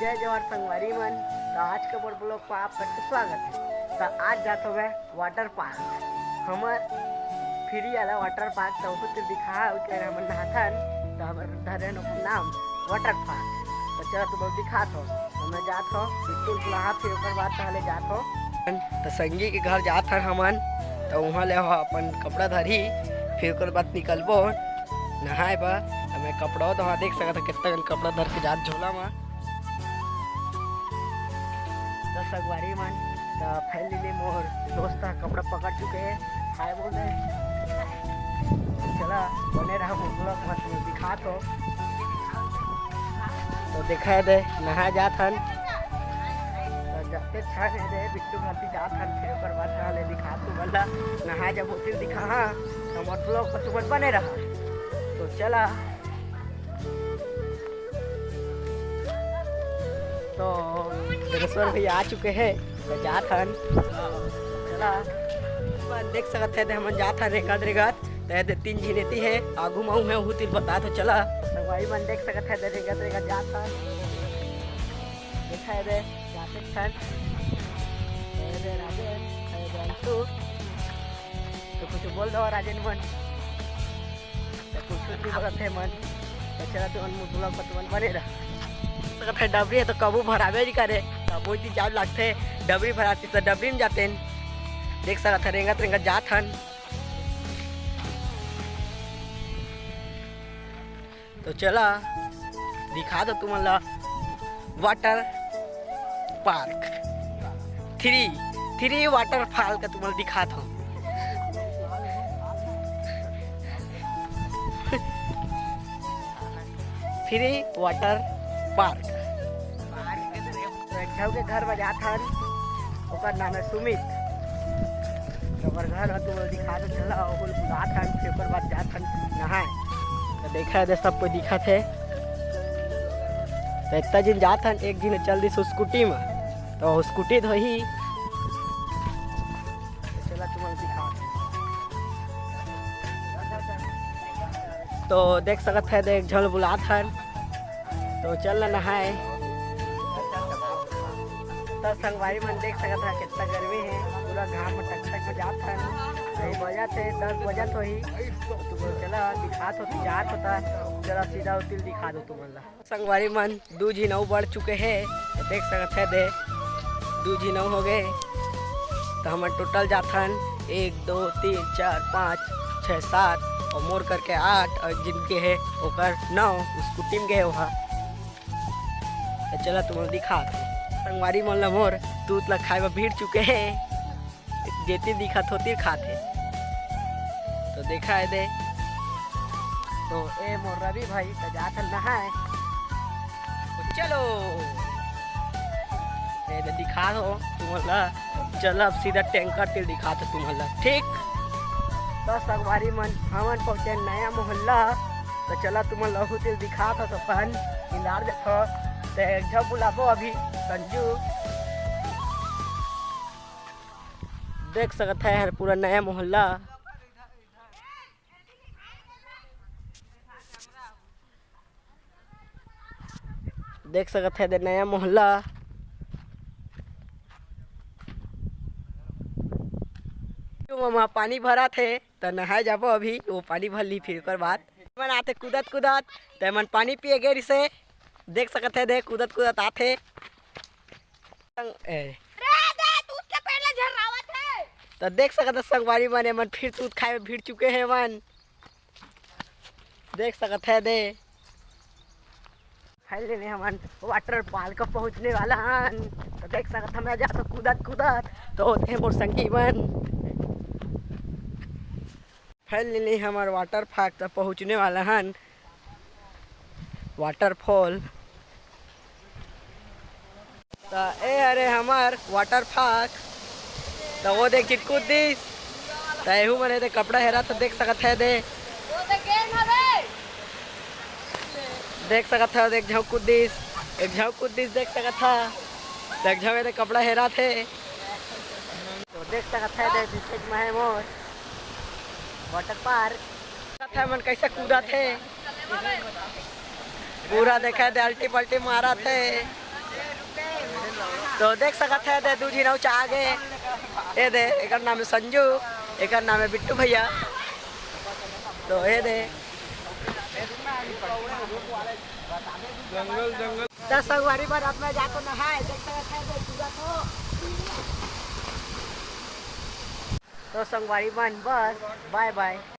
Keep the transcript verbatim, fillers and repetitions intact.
जय जोहार संगवारी मन, तो आज के मोर vlog में आप सबके स्वागत है। तो आज जात हवे water park, हमर free वाला water park। तो ओहू तीर दिखा, उके हमन नहाथन, तो हमर धरे हन ओकर नाम water park। तो चला तुमन दिखात हो, तो मैं जात हो बिल्कुल नहा, फिर ओकर बाद पहले जात हो। तो संगी के घर जात हन हमन, तो उहाँ ले हो अपन कपड़ा धरी, फिर ओकर बाद निकलबो नहाए बर। तो मैं कपड़ा तो वहाँ देख सकत हो, कितना कन कपड़ा धर के जात झोला में। तो संगवारी मन, तो finally मोर दोस्त ह कपड़ा पकड़ चुके हे। हाय बोल दे। चला, बने रहा मोर vlog में, तुमन दिखात हो। तो दिखाए दे, नहाए जात हन। तो जाते छान हे दे, बिट्टू घाटी जात हन, फिर ओकर बाद नहा ले दिखात हो बल्ला। नहाए जब होती दिखा, हाँ, तो मोर vlog में तुमन बने रहा। तो चला। तो सिद्धेश्वर भैया आ चुके हैं, तो जात हन। चला, अपन देख सकत हे, हमन जात हन रेंगत रेंगत। तो ये दे तीन झिन एती हे, आगू म अउ हे, ओहू तीर बता। तो चला, संगवारी मन देख सकत हे, दे रेंगत रेंगत जात हन। देखा ये दे, जाते हन। ये दे राजेन, ये दे अंशु। तो कुछ बोल दो राजेन मन। तो कुछ कुछ नहीं बोलत हे मन। तो चला तुमन मोर vlog में तुमन बने रहा। सकत हे डबरी हे तो कबू भराबे नहीं करे, कबू इतनी जाम लगथे, डबरी भराती तो डबरी में जाते हैं। देख सकत हे रेंगत रेंगत जात हन। तो चला दिखा दो तुमन ला water park, three, three waterfall का तुमन ला दिखात हो। Three water park। तो एक झन के घर में जात हन, ओकर नाम है सुमित। तो ओकर घर में तुमन ला दिखा दो, चला, ओकर बुलात हन, फिर ओकर बाद जात हन नहाए। तो देखा हे दे, सब कोई दिखत हे। तो इतना झिन जात हन, एक झिन चल दिस स्कूटी में, तो स्कूटी धोही। तो चला तुमन दिखा। तो देख सकत हे, देख झन बुलात हन, तो चल ना नहाए। तो संगवारी मन देख सकत हे, कितना गर्मी हे, पूरा घाम में टकटक में जात हन। अभी बजत हे दस बजत होही, तो तुमन चला दिखात हो, जात होता, चला सीधा उतिल दिखा दो तुमन ला। संगवारी मन, दू झिन अउ बढ़ चुके हे, तो देख सकत हे दे, दू झिन अउ हो गए। तो हमन total जाथन एक, दो, तीन, चार, पाँच, छः, सात अउ मोर करके आठ, अउ जिनके हे ओकर नौ, स्कूटी में गए ओहा। तो चला तुमन दिखात हँव। संगवारी मन ला मोर तूत ला खाए बर भीड़ चुके हे। जेती दिखत होती खात हे। तो देखा हे दे। तो ए मोर रवि भाई तो जात हन नहाए। तो चलो। ए दे दिखा दो तुमन ला। चल अब सीधा टैंकर तीर दिखात हँव तुमन ला। ठीक। तो संगवारी मन हमन पहुँचे नया मोहल्ला। तो चला तुमन ला ओहू तीर दिखात हँव तो अपन इंतजार देखो। तो एक झन बुलाबो अभी संजू। देख सकत हे हर पूरा नया मोहल्ला। देख सकत हे दे नया मोहल्ला। तो ममा पानी भरत हे, त नहाए जाबो अभी, वो पानी भर ली फिर ओकर बाद। मन आथे कूदत कूदत, ते मन पानी पिए गे रिसे। देख सकत हे दे कूदत कूदत आथे। ए। रे दे, तूत के पेड़ ला झर्रावत हे। त देख सकत हे संगवारी मन, एमन फिर तूत खाए में भिड़ चुके हे मन। देख सकत हे दे। Finally हमन water park पहुँचने वाला हन। त देख सकत हे मैं जाथँव कूदत कूदत, त होथे मोर संगी मन। Finally हमर water park तक पहुँचने वाला हन। Waterfall। त ए हरे हमर water park। त वो देख चिटकूद दिस। त एहू मन एदे कपड़ा हेरत हे देख सकत हे दे। देख सकत हे, देख झउँ कूद दिस। एक झउँ कूद दिस देख सकत हे। त एक झउँ एदे कपड़ा हेरत हे। तो देख सकत हे, दे बीच में हे मोर water park। देखत हे मन कैसे कूदत हे, पूरा देखा दे अल्टी पल्टी मारत हे। तो देख सकत हे, दे दू झिन अउ चा आगे। ये दे, एकर नाम है संजू, एकर नाम है बिट्टू भैया। तो ये दे, जंगल जंगल। तो संगवारी मन, अब मैं जातो नहाए, देख सकत हे, दे पूरा तो। तो संगवारी मन, बस बाय बाय।